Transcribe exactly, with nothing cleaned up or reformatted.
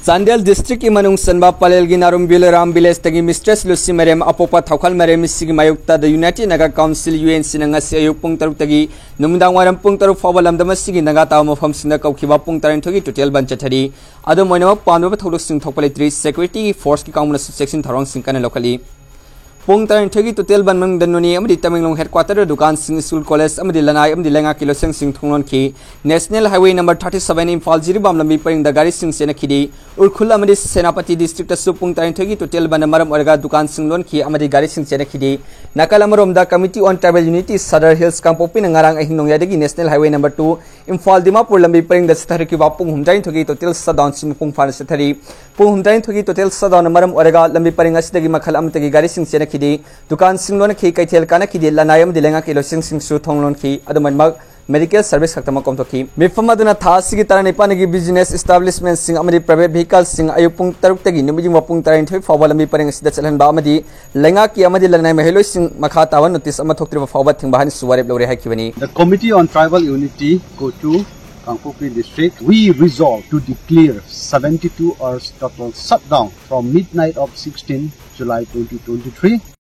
ꯆꯥꯟꯗꯦꯜ ꯗꯤꯁꯇ꯭ꯔꯤꯛꯀꯤ ꯃꯅꯨꯡ ꯆꯟꯕ ꯄꯂꯦꯜꯒꯤ ꯅꯥꯔꯨꯝ ꯕꯤꯂꯔꯥꯝ ꯚꯤꯂꯦꯖꯇꯒꯤ ꯃꯤꯁꯇ꯭ꯔꯦꯁ ꯂꯨꯁꯤ ꯃꯔꯦꯝ ꯑꯄꯣꯛꯄ ꯊꯥꯎꯈꯜ ꯃꯔꯦꯝ ꯃꯤꯁꯤꯒꯤ ꯃꯥꯌꯣꯛꯇ The United Naga Council, U N ꯁꯤꯅ ꯉꯁꯤ ꯑꯌꯨꯛ ꯄꯨꯡ ꯇꯔꯨꯛꯇꯒꯤ ꯅꯨꯃꯤꯗꯥꯡ ꯋꯥꯏꯔꯝ ꯄꯨꯡ ꯇꯔꯨꯛ ꯐꯥꯎꯕ ꯂꯝꯗꯝ ꯑꯁꯤꯒꯤ ꯅꯥꯒꯥ ꯇꯥꯕ ꯃꯐꯝꯁꯤꯡꯗ ꯀꯧꯈꯤꯕ ꯄꯨꯡ ꯇꯔꯥꯅꯤꯊꯣꯏꯒꯤ ꯇꯣꯇꯦꯜ ꯕꯟ ꯆꯠꯊꯔꯤ꯫ ꯑꯗꯨꯝ ꯑꯣꯏꯅꯃꯛ, ꯄꯥꯝꯂꯕ ꯊꯧꯗꯣꯛꯁꯤꯡ ꯊꯣꯛꯄ ꯂꯩꯇ꯭ꯔꯤ꯫ ꯁꯦꯀ꯭ꯌꯨꯔꯤꯇꯤꯒꯤ ꯐꯣꯔꯁꯀꯤ ꯀꯥꯡꯕꯨꯅꯁꯨ ꯆꯦꯛꯁꯤꯟ ꯊꯧꯔꯥꯡꯁꯤꯡ ꯀꯟꯅ ꯂꯧꯈꯠꯂꯤ꯫ ꯄꯨꯡ ꯇꯔꯥꯅꯤꯊꯣꯏꯒꯤ ꯇꯣꯇꯦꯜ ꯕꯟ ꯃꯅꯨꯡꯗ ꯅꯣꯅꯦ ꯑꯃꯗꯤ ꯇꯃꯦꯡꯂꯣꯡ ꯍꯦꯗꯀ꯭ꯋꯥꯇꯔꯗ ꯗꯨꯀꯥꯟꯁꯤꯡ, ꯁ꯭ꯀꯨꯜ, ꯀꯣꯂꯦꯖ ꯑꯃꯗꯤ ꯂꯅꯥꯏ ꯑꯃꯗꯤ ꯂꯩꯉꯥꯛꯀꯤ ꯂꯣꯏꯁꯪꯁꯤꯡ ꯊꯣꯡ ꯂꯣꯟꯈꯤ꯫ National highway number thirty seven Imphal Jiribam ꯂꯝꯕꯤ ꯄꯔꯤꯡꯗ ꯒꯥꯔꯤꯁꯤꯡ ꯆꯦꯟꯅꯈꯤꯗꯦ꯫ ꯎꯈ꯭ꯔꯨꯜ ꯑꯃꯗꯤ ꯁꯦꯅꯥꯄꯇꯤ ꯗꯤꯁꯇ꯭ꯔꯤꯛꯇꯁꯨ ꯄꯨꯡ ꯇꯔꯥꯅꯤꯊꯣꯏꯒꯤ ꯇꯣꯇꯦꯜ ꯕꯟ ꯃꯔꯝ ꯑꯣꯏꯔꯒ ꯗꯨꯀꯥꯟꯁꯤꯡ ꯂꯣꯟꯈꯤ ꯑꯃꯗꯤ ꯒꯥꯔꯤꯁꯤꯡ ꯆꯦꯟꯅꯈꯤꯗꯦ꯫ ꯅꯥꯀꯜ ꯑꯃꯔꯣꯝꯗ, Committee on Tribal Unity Sadar hills ꯀꯥꯡꯄꯣꯛꯄꯤꯅ ꯉꯔꯥꯡ ꯑꯍꯤꯡ ꯅꯣꯡꯌꯥꯏꯗꯒꯤ national highway number two Imphal Dimapur ꯂꯝꯕꯤ ꯄꯔꯤꯡꯗ ꯆꯠꯊꯔꯛꯈꯤꯕ ꯄꯨꯡ ꯍꯨꯝꯗ꯭ꯔꯥꯅꯤꯊꯣꯏꯒꯤ ꯇꯣꯇꯦꯜ ꯁꯠꯗꯥꯎꯟꯁꯤ ꯃꯄꯨꯡ ꯐꯥꯅ ꯆꯠꯊꯔꯤ꯫ ꯄꯨꯡ ꯍꯨꯝꯗ꯭ꯔꯥꯅꯤꯊꯣꯏꯒꯤ ꯇꯣꯇꯦꯜ ꯁꯠꯗꯥꯎꯟꯅ ꯃꯔꯝ ꯑꯣꯏꯔꯒ ꯂꯝꯕꯤ ꯄꯔꯤꯡ ꯑꯁꯤꯗꯒꯤ ꯃꯈꯜ ꯑꯃꯠꯇꯒꯤ ꯒꯥꯔꯤꯁꯤꯡ ꯆꯦꯟꯅꯈꯤꯗꯦ꯫ ꯗꯨꯀꯥꯟꯁꯤꯡ ꯂꯣꯟꯈꯤ, ꯀꯩꯊꯦꯜ ꯀꯥꯅꯈꯤꯗꯦ, ꯂꯅꯥꯏ ꯑꯃꯗꯤ ꯂꯩꯉꯥꯛꯀꯤ ꯂꯣꯏꯁꯪꯁꯤꯡꯁꯨ ꯊꯣꯡ ꯂꯣꯟꯈꯤ꯫ ꯑꯗꯨꯃꯛ medical service ꯈꯛꯇꯃꯛ ꯀꯣꯝꯊꯣꯛꯈꯤ꯫ ꯃꯤꯐꯝ ꯑꯗꯨꯅ ꯊꯥ ꯑꯁꯤꯒꯤ ꯇꯔꯥꯅꯤꯄꯥꯟꯒꯤ business establishment ꯁꯤꯡ ꯑꯃꯗꯤ private vehicle ꯁꯤꯡ ꯑꯌꯨꯛ ꯄꯨꯡ ꯇꯔꯨꯛꯇꯒꯤ ꯅꯨꯃꯤꯠꯌꯨꯡꯕ ꯄꯨꯡ ꯇꯔꯥꯅꯤꯊꯣꯏ ꯐꯥꯎꯕ ꯂꯝꯕꯤ ꯄꯔꯤꯡ ꯑꯁꯤꯗ ꯆꯠꯍꯟꯕ ꯑꯃꯗꯤ ꯂꯩꯉꯥꯛꯀꯤ ꯑꯃꯗꯤ ꯂꯅꯥꯏ ꯃꯍꯩꯔꯣꯏꯁꯤꯡ ꯃꯈꯥ ꯇꯥꯕ ꯅꯣꯇꯤꯁ ꯑꯃ ꯊꯣꯛꯇ꯭ꯔꯤꯕ ꯐꯥꯎꯕ ꯊꯤꯡꯕ ꯍꯥꯏꯅꯁꯨ ꯋꯥꯔꯦꯞ ꯂꯧꯔꯦ ꯍꯥꯏꯈꯤꯕꯅꯤ꯫ The Committee on Tribal Unity, COTU, Kangpokpi District, we resolve to declare seventy-two hours total shutdown from midnight of sixteen July twenty twenty-three.